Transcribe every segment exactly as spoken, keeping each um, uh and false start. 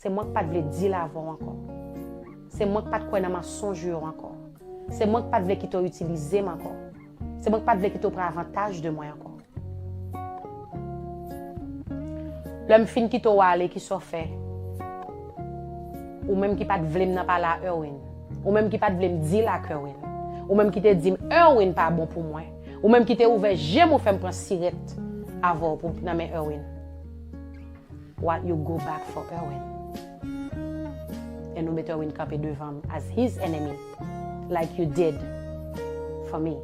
Se mwen k pa t vle deal avè w ankò. Se mwen k pa t kwè nan mansonj yo ankò. Se mwen k pa t vle kite w itilize m ankò. Se mwen k pa t vle kite w pran avantaj de mwen ankò. Lè m fin kite w ale, kisa w fè? Ou menm ki pa t vle m nan pale a Erwin. Ou menm ki pa t vle m deal ak Erwin. Ou menm ki te di m Erwin pa bon pou mwen. Ou menm ki te ouvè je m ou fè m pran sirèt avè w pou, nan men Erwin. What, you go back for Erwin. And ou met Erwin kanpe devan m as his enemy, like you did for me.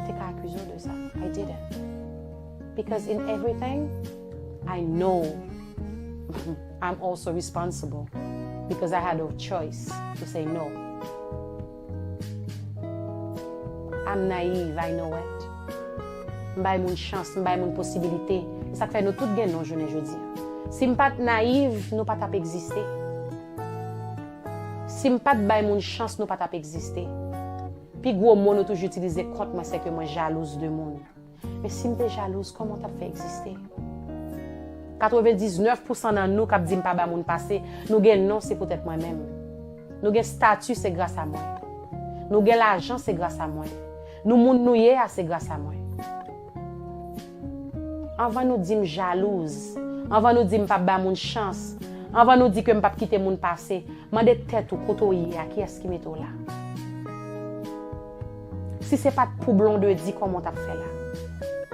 Te ka akize w de sa. I didn't. Because in everything, I know I'm also responsible. Because I had a choice to say no. I'm naive, I know it. M bay moun chans, m bay moun posibilite. E sa k fè nou tout gen non jounen jodi a. Si m pa t naive, nou pa t ap egziste. Si m pa t bay moun chans, nou pa t ap egziste. Pi gwo mo nou toujou itilize kont mwen, se ke mwen jalouz de moun. Men si m te jalouz, kòman w t ap fè egziste? Katrevendiznèf pousan nan nou k ap di m pa ba moun pase, nou gen non, se poutèt mwen menm. Nou gen stati, se gras a mwen. Nou gen lajan, se gras a mwen. Nou moun nou ye a, se gras a mwen. Anvan nou di m jalouz, anvan nou di m p ap ba moun chans, anvan nou di ke m p ap kite moun pase, mande tèt ou kote w ye a, kiyès ki mete w la? Si se pa t pou Blondedy, kòman w t ap fè la?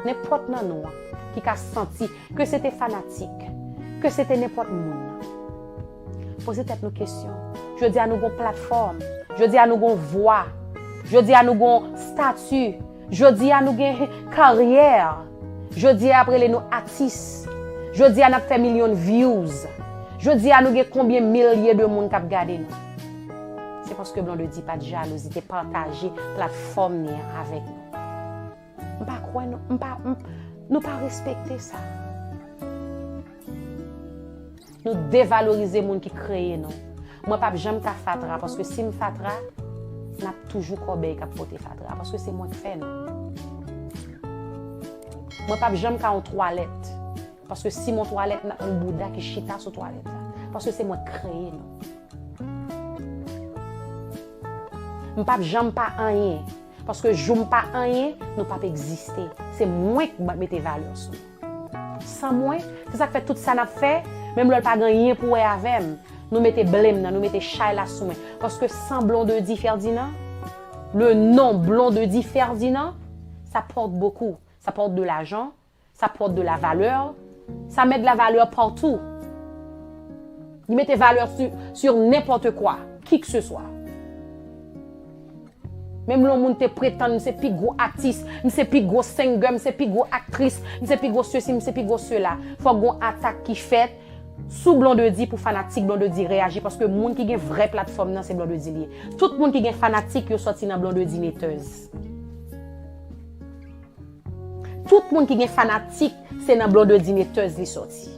Nenpòt nan nou an ki ka santi ke se te fanatik, ke se te nenpòt moun nan. Poze tèt nou kesyon. Jodi a nou gon platfòm. Jodi a nou gon vwa. Jodi a nou gon stati. Jodi a nou gen karyè. Jodi a y ap rele nou atis. Jodi a n ap fè milyon views. Jodi a nou gen konbyen milye de moun k ap gade nou. Se paske Blondedy pa t jalouz, li te pataje platfòm ni an avèk nou. M pa kwè nou, m pa, m, nou pa respekte sa. Nou devalorize moun ki kreye nou. Mwen p ap janm ka fatra, paske si m fatra, n ap toujou kòbèy k ap pote fatra, paske se mwen k fè nou. Mwen p ap janm ka yon twalèt, paske si m yon twalèt, n ap yon bouda ki chita sou twalèt la, paske se mwen k kreye nou. M p ap janm pa anyen. Paske jou m pa anyen, nou p ap egziste. Se mwen k mete valè sou nou. San mwen, se sa k fè tout sa n ap fè, menm lè l pa gen anyen pou wè avè m, nou mete blame nan, nou mete chay la sou mwen. Paske san Blondedy Ferdinand, le nom Blondedy Ferdinand, ça porte beaucoup. Ça porte de l'argent, ça porte de la valeur, ça met de la valeur partout. Li mete valè sur, sur n'importe quoi, qui que ce soit. Menm lè yon moun te pretann, m se pi gwo atis, m se pi gwo singer, m se pi gwo aktris, m se pi gwo sesi, m se pi gwo sela. Fòk gon atak ki fèt sou Blondedy pou fanatik Blondedy reyaji, paske moun ki gen vrè platfòm nan, se Blondedy li ye. Tout moun ki gen fanatik, yo sòti nan Blondedy Netèz. Tout moun ki gen fanatik, se nan Blondedy Netèz li sòti.